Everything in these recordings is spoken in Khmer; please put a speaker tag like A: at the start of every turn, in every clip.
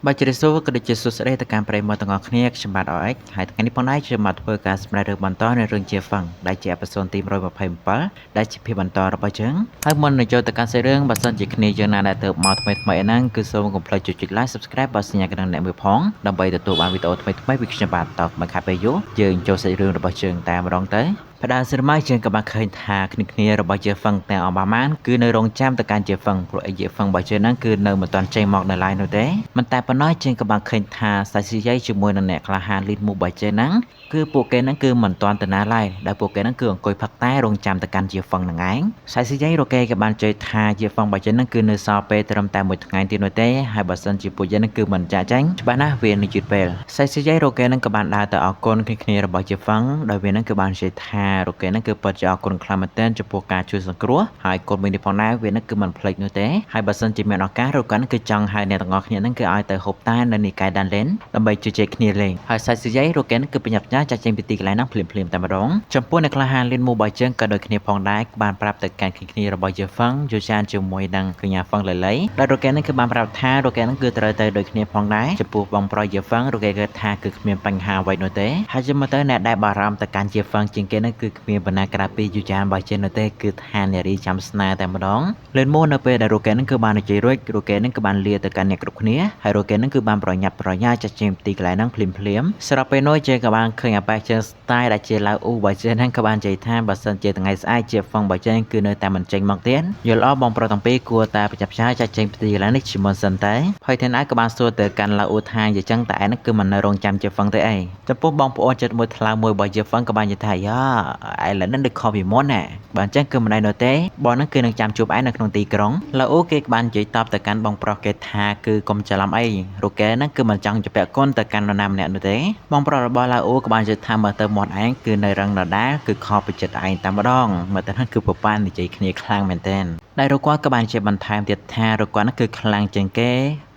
A: បាទជម្រាបសួរក៏ដូចជាសួស្តីទៅកាន់ប្រិយមិត្តទាំងអស់គ្នាខ្ញុំបាទ RX ហើយថ្ងៃនេះផងដែរខ្ញុំមកធ្វើការសម្ដែងរឿងបន្តនៅរឿងជាហ្វឹងដែលជា episode ទី127ដែលជាភាពបន្តរបស់យើងហើយមុននឹងចូលទៅកាន់សាច់រឿងបើសិនជាគ្នាយើងណាដែលទៅមកថ្មីថ្មីហ្នឹងគឺសូមកុំភ្លេចចុច like subscribe បើសញ្ញាកណ្ដឹងអ្នកមើលផងដើម្បីទទួលបានវីដេអូថ្មីថ្មីពីខ្ញុំបាទតកមិនខាត់ពេលយូរយើងចូលសាច់រឿងរបស់យើងតែម្ដងទៅផ្ដើមសិរមកយើងក៏បានឃើញថាគ្នាគ្នារបស់ជាហ្វឹងទាំងអស់បាម៉ានគឺនៅរងចាំទៅកាន់ជាហ្វឹងព្រោះអីជាហ្វឹងរបស់យើងហ្នឹងគឺនៅមិនទាន់ចេញមកនៅឡើយនោះទេមិនតែប៉ុណ្ណោះយើងក៏បានឃើញថាសាច់ស៊ីយាយជាមួយនឹងអ្នកក្លាហានលីនមូរបស់យើងហ្នឹងគឺពួកគេហ្នឹងគឺមិនទាន់ទៅណាឡើយដែលពួកគេហ្នឹងគឺអង្គុយផឹកតែរងចាំទៅកាន់ជាហ្វឹងហ្នឹងឯងសាច់ស៊ីយាយរកគេក៏បានជ័យថាជាហ្វឹងរបស់យើងហ្នឹងគឺនៅសល់ពេលត្រឹមតែមួយថ្ងៃទៀតនោះទេហើយបើសិនជាពួកយើងហ្នឹងគឺមិនចាក់ចាញ់ច្បាស់ណាស់វានឹងយឺតពេលសាច់ស៊ីយាយរកគេហ្នឹងក៏បានដើរទៅអរគុណគ្នាគ្នារបស់ជាហ្វឹងដោយវាហ្នឹងគឺបានជ័យថារកគេហ្នឹងគឺពិតជាអរគុណខ្លាំងមែនទែនចំពោះការជួយសង្គ្រោះហើយកូនមួយនេះផងដែរវាហ្នឹងគឺមិនភ្លេចនោះទេហើយបើសិនជាមានឱកាសរកហ្នឹងគឺចង់ហៅអ្នកទាំងអស់គ្នាហ្នឹងគឺឲ្យទៅហូបតែនៅនិកាយដានលេនដើម្បីជជែកគ្នាលេងហើយសាច់ស៊ីយាយរកគេហ្នឹងគឺប្រញាប់ចាស់ចាក់ចេញពីទីកន្លែងហ្នឹងភ្លាមៗតែម្ដងចំពោះអ្នកក្លាហានលៀនមូរបស់យើងក៏ដូចគ្នាផងដែរបានប្រាប់ទៅកាន់គ្នាគ្នារបស់យេហ្វឹងយូចានជាមួយនឹងកញ្ញាហ្វឹងលីលីដែលរកគេហ្នឹងគឺបានប្រាប់ថារកគេហ្នឹងគឺត្រូវទៅដូចគ្នាផងដែរចំពោះបងប្រុសយេហ្វឹងរកគេគឺថាគឺគ្មានបញ្ហាអ្វីនោះទេហើយចាំមើលទៅអ្នកដែលបារម្ភទៅកាន់ជាហ្វឹងជាងគេហ្នឹងគឺគ្មានបណ្ណាក្រៅពីយូចានរបស់យើងនោះទេគឺថានារីចាំស្នេហ៍តែម្ដងលឿនមកនៅពេលដែលរកគេហ្នឹងគឺបាននិយាយរួចរកគេហ្នឹងគឺបានលាទៅកាន់អ្នកគ្រប់គ្នាហើយរកគេហ្នឹងគឺបានប្រញាប់ប្រញាល់ចាត់ចេញពីទីកន្លែងហ្នឹងភ្លាមភ្លាមស្របពេលនោះយើងក៏បានឃើញអាប៉ែជើងស្ទាយដែលជាឡាវអ៊ូរបស់យើងហ្នឹងក៏បាននិយាយថាបើសិនជាថ្ងៃស្អែកជាហ្វឹងរបស់យើងគឺនៅតែមិនចេញមកទៀតយល់អបងប្រុសទាំងពីរគួរតែប្រញាប់ឆាចាត់ចេញពីទីកន្លែងនេះជាមុនសិនតែហើយធានឯងក៏បានសួរទៅកាន់ឡាវអ៊ូថានិយាយចឹងតែឯងហ្នឹងគឺមិននៅរងចាំជាហ្វឹងទេអីចំពោះបងប្អូនចិត្តមួយថ្លើមមួយរបស់ជាហ្វឹងក៏បាននិយាយថាយ៉ាឯឡូវហ្នឹងដូចខុសពីមុនណាបើអញ្ចឹងគឺមិនឯនោះទេបងហ្នឹងគឺនឹងចាំជួបឯងនៅក្នុងទីក្រុងឡាអូគេក៏បាននិយាយតបទៅកាន់បងប្រុសគេថាគឺកុំច្រឡំអីរូគេហ្នឹងគឺមិនចង់ជពាក់គុណទៅកាន់នរណាម្នាក់នោះទេបងប្រុសរបស់ឡាអូក៏បាននិយាយថាមើលទៅមាត់ឯងគឺនៅរឹងដដែលគឺខុសពីចិត្តឯងតែម្ដងមើលទៅហ្នឹងគឺប្រប៉ានិយាយគ្នាខ្លាំងមែនទែនដែលរកគាត់ក៏បានជាបន្ថែមទៀតថារកគាត់ហ្នឹងគឺខ្លាំងជាងគ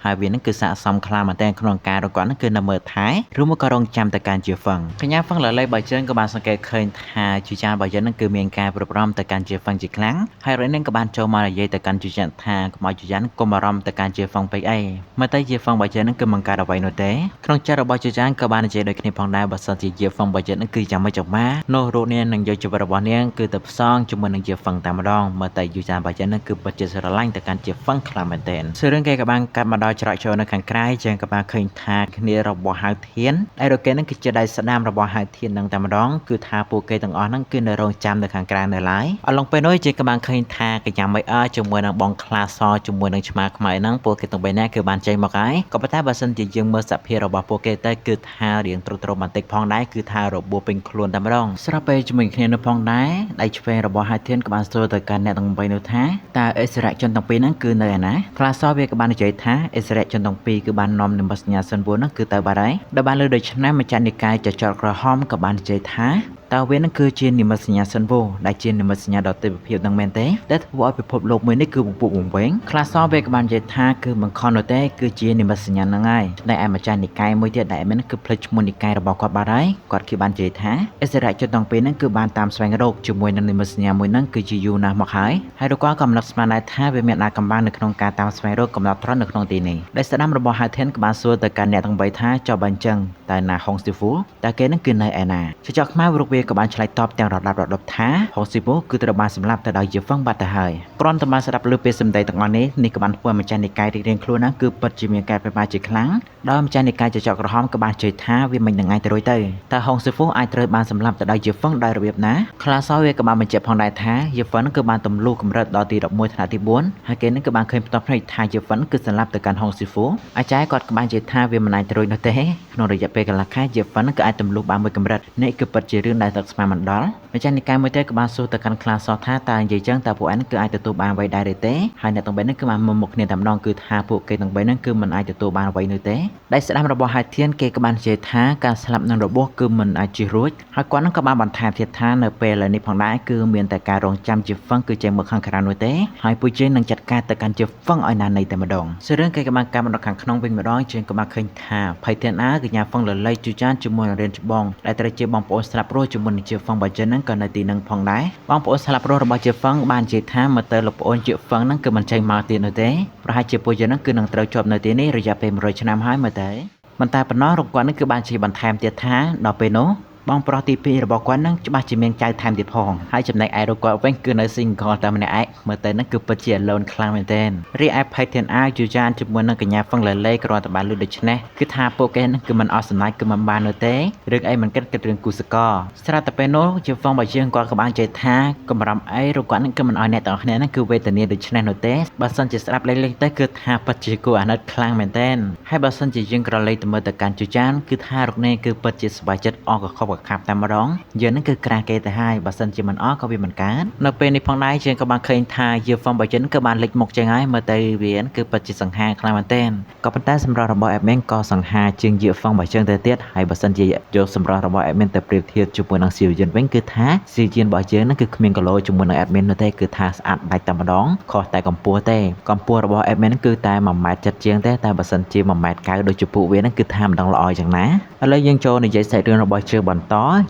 A: េហើយវានឹងគឺស័ក្តិសមខ្លាំងមែនទែនក្នុងការរកគាត់នឹងគឺនៅមើលថែឬមកក៏រងចាំទៅកាន់ជាហ្វឹងកញ្ញាហ្វឹងលលៃបើជើងក៏បានសង្កេតឃើញថាជាចានបើយើងនឹងគឺមានការប្រព្រំទៅកាន់ជាហ្វឹងជាខ្លាំងហើយរយនឹងក៏បានចូលមកនិយាយទៅកាន់ជាចានថាកុំឲ្យជាចានកុំបារម្ភទៅកាន់ជាហ្វឹងពេកអីមើលទៅជាហ្វឹងបើជើងនឹងគឺមិនកើតអ្វីនោះទេក្នុងចិត្តរបស់ជាចានក៏បាននិយាយដូចគ្នាផងដែរបើសិនជាជាហ្វឹងបើជើងនឹងគឺចាំមិនចាំម៉ានោះរូបនាងនឹងយកជីវិតរបស់នាងគឺទៅផ្សងជាមួយនឹងជាហ្វឹងតែម្ដងមើលទៅយូចានបើជើងនឹងគឺពិតជាស្រឡាញ់ទៅកាន់ជាហ្វឹងខ្លាំងមែនទែនសរឿងគេក៏បានកាត់មកដល់ច្រកចូលនៅខាងក្រៅចឹងក៏បានឃើញថាគ្នារបស់ហៅធានដែលរកគេនឹងគឺជាដៃស្ដាំរបស់ហៅធាននឹងតែម្ដងគឺថាពួកគេទាំងអស់ហ្នឹងគឺនៅរងចាំនៅខាងក្រៅនៅឡើយអឡុងពេលនោះជាក៏បានឃើញថាកញ្ញាមិនអើជាមួយនឹងបងខ្លាសជាមួយនឹងឆ្មាខ្មៅហ្នឹងពួកគេទាំងបីនាក់គឺបានចេញមកហើយក៏ប៉ុន្តែបើសិនជាយើងមើលសភាពរបស់ពួកគេទៅគឺថារៀងទ្រុឌទ្រោមបន្តិចផងដែរគឺថារបួសពេញខ្លួនតែម្ដងស្រាប់ពេលជាមួយគ្នានៅផងដែរដៃឆ្វេងរបស់ហៅធានក៏បានសួរទៅកាន់អ្នកទាំងបីនោះថាតើអិសរាជជនទាំងពីរហ្នឹងគឺនៅឯណាខ្លាសវាក៏បាននិយាយថាអិសរាជជនទាំងពីរគឺបាននាំនិមិត្តសញ្ញាសិនវហ្នឹងគឺទៅបាត់ហើយដែលបានលើដូច្នេះម្ចាស់និកាយចចកក្រហមក៏បាននិយាយថាតើវានឹងគឺជានិមិត្តសញ្ញាសិនវដែលជានិមិត្តសញ្ញាដ៏ទេវភាពនឹងមែនទេដែលធ្វើឲ្យពិភពលោកមួយនេះគឺពពុះវង្វេងខ្លះសវាក៏បាននិយាយថាគឺមិនខុសនោះទេគឺជានិមិត្តសញ្ញាហ្នឹងហើយតែឯម្ចាស់និកាយមួយទៀតដែលមិនគឺភ្លេចឈ្មោះនិកាយរបស់គាត់បាត់ហើយគាត់គឺបាននិយាយថាអិសរាជជនទាំងពីរហ្នឹងគឺបានតាមស្វែងរកជាមួយនឹងនិមិត្តសញ្ញាមួយហ្នឹងគឺជាយូរណាស់មកហើយហើយគាត់ក៏កំណត់ស្មានដែរថាវាមានអាកំបាំងនៅក្នុងការតាមស្វែងរកកំណត់ត្រង់នៅក្នុងទីនេះដែលស្ដាំរបស់ហៅធានក៏បានសួរទៅកាន់អ្នកទាំងបីថាចុះបើអញ្ចឹងតើណាហុងស៊ីហ្វូតើគេនឹងគឺនៅឯណាចចកខ្មៅរុកវាក៏បានឆ្លើយតបទាំងរដាប់រដប់ថាហុងស៊ីហ្វូគឺត្រូវបានសម្លាប់ទៅដោយជាហ្វឹងបាត់ទៅហើយគ្រាន់តែបានស្ដាប់ឮពេលសម្ដីទាំងអស់នេះនេះក៏បានធ្វើឲ្យម្ចាស់និកាយរៀងៗខ្លួនណាគឺពិតជាមានការប្រមាថជាខ្លាំងដោយម្ចាស់និកាយចចកក្រហមក៏បានជឿថាវាមិននឹងឯងទៅរួចទៅតើហុងស៊ីហ្វូអាចត្រូវបានសម្លាប់ទៅដោយជាហ្វឹងដោយរបៀបណាខ្លាសវាក៏បានបញ្ជាក់ផងដែរថាយេហ្វឹងគឺបានទម្លុះកម្រិតដល់ទី11ថ្នាក់ទី4ហើយគេនឹងក៏បានឃើញផ្ទាល់ភ្នែកថាយេហ្វឹងគឺសម្លាប់ទៅកាន់ហុងស៊ីហ្វូអាចារ្យគាត់ក៏បាននិយាយថាវាមិនអាចទៅរួចនោះទេក្នុងរយៈពេលកន្លះខែយេហ្វឹងក៏អាចទម្លុះបានមួយកម្រិតនេះគឺពិតជារឿងដែលទឹកស្មានមិនដល់ម្ចាស់និកាយមួយទៀតក៏បានសួរទៅកាន់ខ្លាសថាតើនិយាយចឹងតើពួកឯងគឺអាចទទួលបានអ្វីដែរឬទេហើយអ្នកទាំងបីនេះគឺបានមុំមុខគ្នាតែម្ដងគឺថាពួកគេទាំងបីនេះគឺមិនអាចទទួលបានអ្វីនោះទេដែលស្ដាំរបស់ហៅធានគេក៏បាននិយាយថាការស្លាប់នឹងរបួសគឺមិនអាចជិះរួចហើយគាត់នឹងក៏បានបន្ថែមទៀតថានៅពេលឥឡូវនេះផងដែរគឺមានតែការរងចាំជាហ្វឹងគឺចេញមកខាងក្រៅនោះទេហើយពួកយើងនឹងចាត់ការទៅកាន់ជាហ្វឹងឲ្យណានៃតែម្ដងសរឿងគេក៏បានកាប់មកដល់ខាងក្នុងវិញម្ដងជាងក៏បានឃើញថាភ័យធានអាកញ្ញាហ្វឹងលលៃជូចានជាមួយនឹងរៀនច្បងដែលត្រូវជាបងប្អូនស្លាប់រស់ជាមួយនឹងជាហ្វឹងបើចិនហ្នឹង ក៏នៅទីនឹងផងដែរបងប្អូនស្លាប់រស់របស់ជាហ្វឹងបាននិយាយថាមើលទៅលោកប្អូនជាហ្វឹងហ្នឹងគឺមិនចេញមកទៀតនោះទេប្រហែលជាពួកយើងហ្នឹងគឺនឹងត្រូវជាប់នៅទីនេះរយៈពេល100ឆ្នាំហើយមើលទៅមិនតែប៉ុណ្ណោះរូបគាត់ហ្នឹងគឺបានជាបន្ថែមទៀតថាដល់ពេលនោះបងប្រុសទី2របស់គាត់នឹងច្បាស់ជាមានចៅថែមទៀតផងហើយចំណែកឯរូបគាត់វិញគឺនៅ single តែម្នាក់ឯងមើលទៅនឹងគឺពិតជា alone ខ្លាំងមែនទែនរីឯផៃធានអាយូចានជាមួយនឹងកញ្ញាហ្វឹងលេលេគ្រាន់តែបានលឺដូច្នេះគឺថាពួកគេនឹងគឺមិនអស់សំណើចគឺមិនបាននោះទេរឿងអីមិនគិតគិតរឿងគូសកលស្រាប់តែពេលនោះជាហ្វឹងបើយើងគាត់ក៏បាននិយាយថាកំរំអីរូបគាត់នឹងគឺមិនឲ្យអ្នកទាំងអស់គ្នានឹងគឺវេទនាដូច្នេះនោះទេបើសិនជាស្ដាប់លេងៗទៅគឺថាពិតជាគួរអាណិតខ្លាំងមែនទែនហើយបើសិនជាយើងក្រឡេកទៅមើលទៅកាន់ជូចានគឺថារូបនេះគឺពិតជាសប្បាយចិត្តអស់កខប់កខាប់តែម្ដងយើងនឹងគឺក្រាស់គេទៅហើយបើសិនជាមិនអស់ក៏វាមិនកើតនៅពេលនេះផងដែរយើងក៏បានឃើញថាយឺហ្វឹងបើចិនគឺបានលេចមុខចឹងហើយមើលទៅវាគឺពិតជាសង្ហាខ្លាំងមែនទែនក៏ប៉ុន្តែសម្រស់របស់ admin ក៏សង្ហាជាងយឺហ្វឹងបើចឹងទៅទៀតហើយបើសិនជាយកសម្រស់របស់ admin ទៅប្រៀបធៀបជាមួយនឹងស៊ីវយិនវិញគឺថាស៊ីវយិនរបស់យើងនឹងគឺគ្មានគីឡូជាមួយនឹង admin នោះទេគឺថាស្អាតដាច់តែម្ដងខុសតែកម្ពស់ទេកម្ពស់របស់ admin គឺតែ1ម៉ែត្រ7ជាងទេតែបើសិនជា1ម៉ែត្រ9ដូចជាពួកវានឹងគឺថាមិនដឹងល្អយ៉ាងណាឥឡូវយើងចូលនិយាយសាច់រឿងរបស់ជើងបន្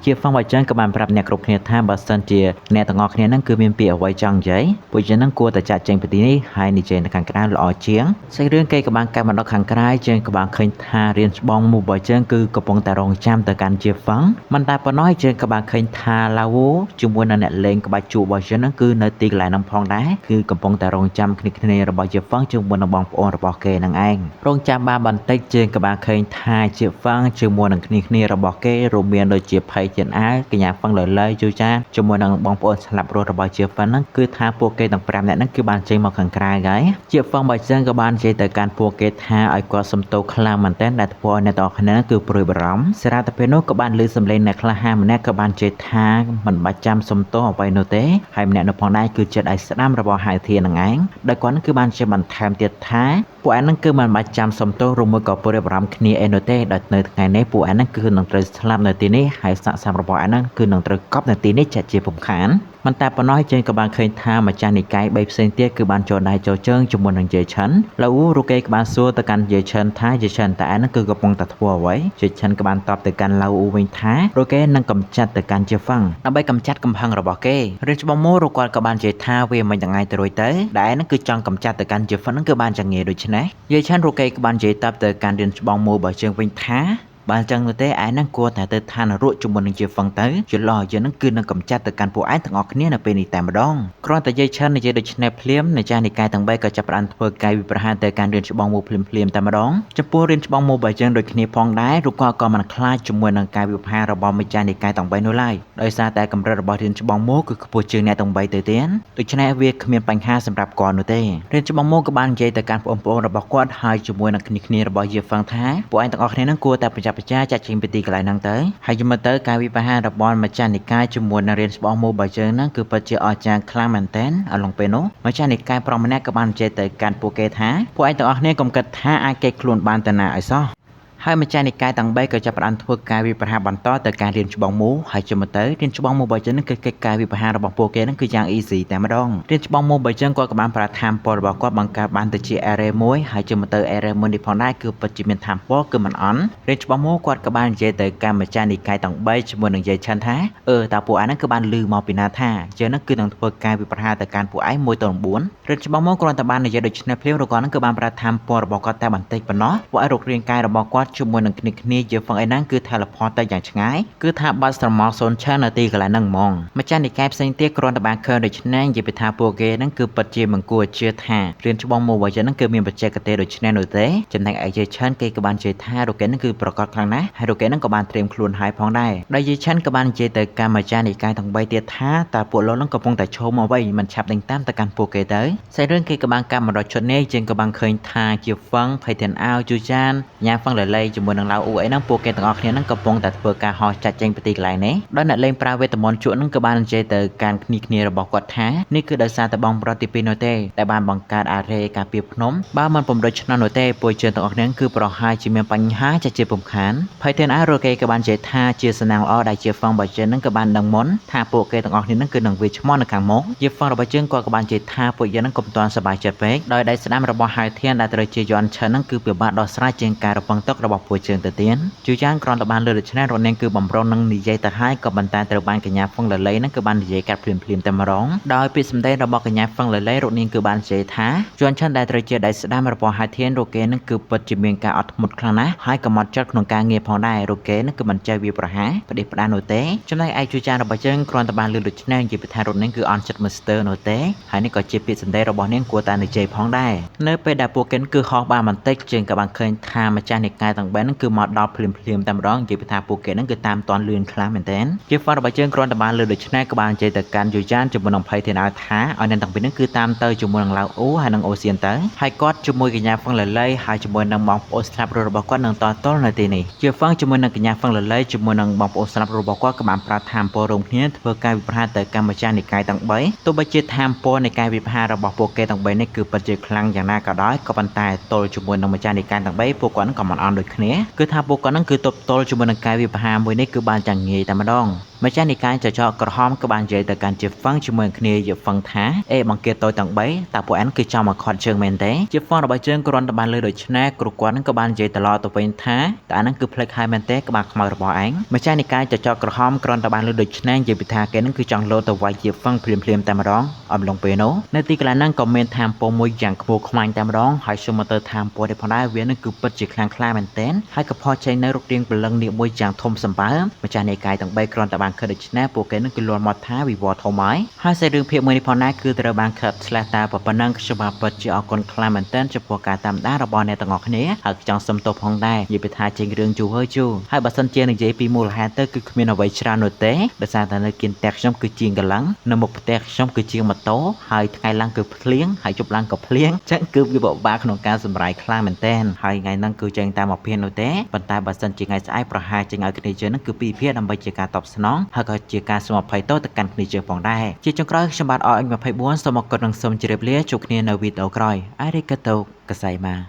A: តជាហ្វឹងបើចឹងក៏បានប្រាប់អ្នកគ្រប់គ្នាថាបើសិនជាអ្នកទាំងអស់គ្នានឹងគឺមានពាក្យអ្វីចង់និយាយពួកយើងនឹងគួរតែចាក់ចេញពីទីនេះហើយនិយាយនៅខាងក្រៅល្អជាងសាច់រឿងគេក៏បានកាត់មកដល់ខាងក្រៅជើងក៏បានឃើញថារៀនច្បងមូបើជើងគឺកំពុងតែរងចាំទៅកាន់ជាហ្វឹងមិនតែប៉ុណ្ណោះជើងក៏បានឃើញថាឡាវូជាមួយនឹងអ្នកលេងក្បាច់ជួរបស់ជើងនឹងគឺនៅទីកន្លែងហ្នឹងផងដែរគឺកំពុងតែរងចាំគ្នារបស់ជាហ្វឹងជាមួយនឹងបងប្អូនរបស់គេនឹងឯងរងចាំបានបន្តិចជើងក៏បានឃើញថាជាហ្វឹងជាមួយនឹងគ្នារបស់គេរួមមានដូចជាផៃធានអាកញ្ញាហ្វឹងលលៃជូចាជាមួយនឹងបងប្អូនស្លាប់រស់របស់ជាហ្វឹងហ្នឹងគឺថាពួកគេទាំង5នាក់ហ្នឹងគឺបានចេញមកខាងក្រៅហើយជាហ្វឹងបើចឹងក៏បាននិយាយទៅកាន់ពួកគេថាឲ្យគាត់សំទោសខ្លាំងមែនទែនដែលធ្វើឲ្យអ្នកទាំងអស់គ្នាគឺព្រួយបារម្ភសារតែពេលនោះក៏បានលើសំឡេងអ្នកខ្លះហាម្នាក់ក៏បាននិយាយថាមិនបាច់ចាំសំទោសអ្វីនោះទេហើយម្នាក់នោះផងដែរគឺចិត្តឲ្យស្ដាំរបស់ហៅធានឹងឯងដោយគាត់គឺបានជាបន្ថែមទៀតថាពួកឯងនឹងគឺមិនបាច់ចាំសំទោសឬមួយក៏ព្រួយបារម្ភគ្នាអីនោះទេដោយនៅថ្ងៃនេះពួកឯងនឹងគឺនឹងត្រូវស្លាប់នៅទីនេះហើយសាកសពរបស់ឯងនឹងគឺនឹងត្រូវកប់នៅទីនេះចាក់ជាពុំខានមិនតែប៉ុណ្ណោះជើងក៏បានឃើញថាម្ចាស់និកាយ3ផ្សេងទៀតគឺបានចូលដៃចូលជើងជាមួយនឹងយេឆិនឡៅរូគេក៏បានសួរទៅកាន់យេឆិនថាយេឆិនតើឯងនឹងគឺកំពុងតែធ្វើអ្វីយេឆិនក៏បានតបទៅកាន់ឡៅវិញថារូគេនឹងកំចាត់ទៅកាន់ជាហ្វឹងដើម្បីកំចាត់កំហឹងរបស់គេរឿងច្បងមូរូគាត់ក៏បាននិយាយថាវាមិនថ្ងៃទៅរួចទៅដែលឯងនឹងគឺចង់កំចាត់ទៅកាន់ជាហ្វឹងនឹងគឺបានចងាយដូច្នេះយេឆិនរូគេក៏បាននិយាយតបទៅកាន់រឿងច្បងមូរបស់ជើងវិញថាបើអញ្ចឹងនោះទេឯងនឹងគួរតែទៅឋាននរកជាមួយនឹងជាហ្វឹងទៅយល់ឡយើងនឹងគឺនឹងកំចាត់ទៅកាន់ពួកឯងទាំងអស់គ្នានៅពេលនេះតែម្ដងគ្រាន់តែយាយឆិននិយាយដូច្នេះភ្លាមម្ចាស់និកាយទាំង3ក៏ចាប់ផ្ដើមធ្វើកាយវិប្រហារទៅកាន់រៀនច្បងមូភ្លាមភ្លាមតែម្ដងចំពោះរៀនច្បងមូបើយើងដូចគ្នាផងដែររូបគាត់ក៏មិនខ្លាចជាមួយនឹងកាយវិប្រហាររបស់ម្ចាស់និកាយទាំង3នោះឡើយដោយសារតែកម្រិតរបស់រៀនច្បងមូគឺខ្ពស់ជាងអ្នកទាំង3ទៅទៀតដូច្នេះវាគ្មានបញ្ហាសម្រាប់គាត់នោះទេរៀនច្បងមូក៏បាននិយាយទៅកាន់បងប្អូនរបស់គាត់ហើយជាមួយនឹងគ្នារបស់យាហ្វឹងថាពួកឯងទាំងអស់គ្នានឹងគួរតែប្រញាប់ប្រញាចាក់ចេញពីទីកន្លែងហ្នឹងទៅហើយយល់ទៅកាយវិបហារបស់ម្ចាស់និកាយជាមួយនឹងរៀនស្បោះមូបើជើងហ្នឹងគឺពិតជាអស្ចារ្យខ្លាំងមែនទែនអឡុងពេលនោះម្ចាស់និកាយប្រុសម្នាក់ក៏បាននិយាយទៅកាន់ពួកគេថាពួកឯងទាំងអស់គ្នាកុំគិតថាអាចគេចខ្លួនបានទៅណាឲ្យសោះហើយម្ចាស់និកាយទាំង3ក៏ចាប់ផ្ដើមធ្វើការវិប្រហាបន្តទៅការរៀនច្បងមូហើយជិះមកទៅរៀនច្បងមូបើចឹងគឺកិច្ចការវិប្រហារបស់ពួកគេហ្នឹងគឺយ៉ាង easy តែម្ដងរៀនច្បងមូបើចឹងគាត់ក៏បានប្រើធម្មពលរបស់គាត់បង្កើតបានទៅជា array មួយហើយជិះមកទៅ array មួយនេះផងដែរគឺពិតជាមានធម្មពលគឺមិនអន់រៀនច្បងមូគាត់ក៏បាននិយាយទៅកម្មម្ចាស់និកាយទាំង3ជាមួយនឹងយាយឆិនថាតើពួកឯងហ្នឹងគឺបានលឺមកពីណាថាយើងហ្នឹងគឺនឹងធ្វើការវិប្រហាទៅកាន់ពួកឯង1ទៅ9រៀនច្បងមូគ្រាន់តែបាននិយាយដូច្នេះភ្លាមរកហ្នឹងគឺបានប្រើធម្មពលរបស់គាត់តែបន្តិចប៉ុណ្ណោះពួកឯងរករាងកាយរបស់គាត់ជាមួយនឹងគ្នាជាហ្វឹងអីហ្នឹងគឺ teleport ទៅយ៉ាងឆ្ងាយគឺថាបាត់ស្រមោលសូនឆើនៅទីកន្លែងហ្នឹងហ្មងម្ចាស់និកាយផ្សេងទៀតគ្រាន់តែបានឃើញដូច្នេះនិយាយពីថាពួកគេហ្នឹងគឺពិតជាមិនគួរជឿថារៀនច្បងមកវិញហ្នឹងគឺមានបច្ចេកទេសដូច្នេះនោះទេចំណែកឯយេឆិនគេក៏បានជឿថារូគេហ្នឹងគឺប្រកាសខ្លាំងណាស់ហើយរូគេហ្នឹងក៏បានត្រៀមខ្លួនហើយផងដែរដោយយេឆិនក៏បាននិយាយទៅកម្មម្ចាស់និកាយទាំង3ទៀតថាតើពួកលោកហ្នឹងកំពុងតែឈោមអ្វីមិនឆាប់ដេញតាមទៅកាន់ពួកគេទៅសាច់រឿងគេក៏បានកម្មមកដល់ជុតនេះជាងក៏បានឃើញថាជាហ្វឹងផៃធានអាវជូចានញ៉ាហ្វឹងលលៃជាមួយនឹងឡៅអ៊ូអីហ្នឹងពួកគេទាំងអស់គ្នាហ្នឹងកំពុងតែធ្វើការហោះចាត់ចេញពីទីកន្លែងនេះដោយអ្នកលេងប្រើវេទមន្តជក់ហ្នឹងក៏បាននិយាយទៅកាន់គ្នារបស់គាត់ថានេះគឺដោយសារតែបងប្រុសទី2នោះទេដែលបានបង្កើតអារ៉េការពារភ្នំបើមិនពំដូចឆ្នាំនោះទេពួកជើងទាំងអស់គ្នាគឺប្រហែលជាមានបញ្ហាចាជាពំខានផៃធានអារ៉ូគេក៏បាននិយាយថាជាសំណាងល្អដែលជាហ្វឹងបើជើងហ្នឹងក៏បានដឹងមុនថាពួកគេទាំងអស់គ្នាហ្នឹងគឺនឹងវាឈ្មោះនៅខាងមុខជាហ្វឹងរបស់ជើងគាត់ក៏បាននិយាយថាពួកយើងហ្នឹងកុំទាន់សប្បាយចិត្តពេកដោយដៃស្ដាំរបស់ហៅធានដែលត្រូវជាយន់ឆិនហ្នឹងគឺពិបាកដោះស្រាយជាងការរំពឹងទុករ របស់ពួកជើងទៅទៀតជូយ៉ាងគ្រាន់តែបានលើដូច្នេះរនាងគឺបំរុងនឹងនិយាយទៅហើយក៏ប៉ុន្តែត្រូវបានកញ្ញាហ្វឹងលលៃនឹងគឺបាននិយាយកាត់ភ្លាមៗតែម្ដងដោយពាក្យសម្ដីរបស់កញ្ញាហ្វឹងលលៃរនាងគឺបាននិយាយថាជន់ឆិនដែលត្រូវជាដៃស្ដាំរបស់ហៅធានរគេនឹងគឺពិតជាមានការអត់ធ្មត់ខ្លាំងណាស់ហើយក៏មកចិត្តក្នុងការងារផងដែររគេនឹងគឺមិនចេះវាប្រហាផ្ដេសផ្ដាសនោះទេចំណែកឯជូចានរបស់ជើងគ្រាន់តែបានលើដូច្នេះនិយាយពីថារនាងគឺអន់ចិត្តមួយស្ទើរនោះទេហើយនេះក៏ជាពាក្យសម្ដីរបស់នាងគួរតែនិយាយផងដែរនៅពេលដែលពួកគេគឺហោះបានបន្តិចជើងក៏បានឃើញថាម្ចាស់នៃកាយទាំង3នឹងគឺមកដល់ភ្លាមៗតែម្ដងនិយាយពីថាពួកគេនឹងគឺតាមតន់លឿនខ្លាំងមែនទែនជាហ្វារបស់ជើងគ្រាន់តែបានលើដូច្នេះក៏បាននិយាយទៅកាន់យូចានជាមួយនឹងភ័យធានឲ្យថាឲ្យអ្នកទាំងពីរនឹងគឺតាមទៅជាមួយនឹងឡាវអ៊ូហើយនឹងអូសៀនទៅហើយគាត់ជាមួយកញ្ញាហ្វឹងលលៃហើយជាមួយនឹងបងប្អូនស្លាប់របស់គាត់នឹងតទល់នៅទីនេះជាហ្វឹងជាមួយនឹងកញ្ញាហ្វឹងលលៃជាមួយនឹងបងប្អូនស្លាប់របស់គាត់ក៏បានប្រាប់ថាមពលរួមគ្នាធ្វើការវិភាគទៅកម្មម្ចាស់និកាយទាំង3ទោះបីជាថាមពលនៃការវិភាគរបស់ពួកគេទាំង3នេះគឺពិតជាខ្លាំងយ៉ាងណាក៏ដោយក៏ប៉ុន្តែទល់ជាមួយនឹងម្ចាស់និកាយទាំង3ពួកគាត់ក៏មិនអន់ដូចគ្នាគឺថាពួកគាត់នឹងគឺទប់ទល់ជាមួយនឹងការវិភាគមួយនេះគឺបានយ៉ាងងាយតែម្ដងម្ចាស់និកាយចចកក្រហមក៏បាននិយាយទៅកាន់ជាហ្វឹងជាមួយគ្នាជាហ្វឹងថាអេបង្គាតូចទាំង3តើពួកអានគឺចង់មកខាត់ជើងមែនទេជាហ្វឹងរបស់ជើងគ្រាន់តែបានលើដូច្នេះគ្រូគាត់នឹងក៏បាននិយាយត្រឡប់ទៅវិញថាតើអានឹងគឺផ្លេចហើយមែនទេក្បាលខ្មៅរបស់ឯងម្ចាស់និកាយចចកក្រហមគ្រាន់តែបានលើដូច្នេះនិយាយពីថាគេនឹងគឺចង់លោតទៅវាយជាហ្វឹងភ្លាមៗតែម្ដងអំឡុងពេលនោះនៅទីកន្លែងហ្នឹងក៏មានថាមពលមួយយ៉ាងខ្ពស់ខ្មាញ់តែម្ដងហើយខ្ញុំមកទៅថាមពលនេះផងដែរវានឹងគឺពិតជាខ្លាំងក្លាមែនទែនហើយក៏ផុសចេញនៅរូបរាងព្រលឹងនាគមួយយ៉ាងធំសម្បើមម្ចាស់និកាយទាំង3គ្រាន់តែបានឃើញដូច្នេះពួកគេនឹងគឺលន់មកថាវិវត្តធំហើយហើយសាច់រឿងភាគមួយនេះផងដែរគឺត្រូវបានខាត់ឆ្លាស់តាប៉ុណ្ណឹងខ្ញុំបាទពិតជាអរគុណខ្លាំងមែនទែនចំពោះការតាមដានរបស់អ្នកទាំងអស់គ្នាហើយចង់សុំទោសផងដែរនិយាយពីថាចេញរឿងយូរហើយយូរហើយបើសិនជានិយាយពីមូលហេតុទៅគឺគ្មានអ្វីច្រើននោះទេដោយសារតែនៅគៀនផ្ទះខ្ញុំគឺជាងកន្លងនៅមុខផ្ទះខ្ញុំគឺជាងម៉ូតូហើយថ្ងៃឡើងគឺភ្លៀងហើយជប់ឡើងក៏ភ្លៀងចឹងគឺវាពិបាកក្នុងការសម្រាយខ្លាំងមែនទែនហើយថ្ងៃហ្នឹងគឺចេញតាមមួយភាគនោះទេប៉ុន្តែបើសិនជាថ្ងៃស្អែកប្រហែលចេញឲ្យគ្នាយើងហ្នឹងគឺពីរភាគដើម្បីជាការតបស្នងហើយក៏ជាការសូមអភ័យទោសទៅកាន់គ្នាយើងផងដែរជាចុងក្រោយខ្ញុំបាទ RX24 សូមអរគុណនិងសូមជម្រាបលាជួបគ្នានៅវីដេអូក្រោយអារីកាតូកសៃម៉ា។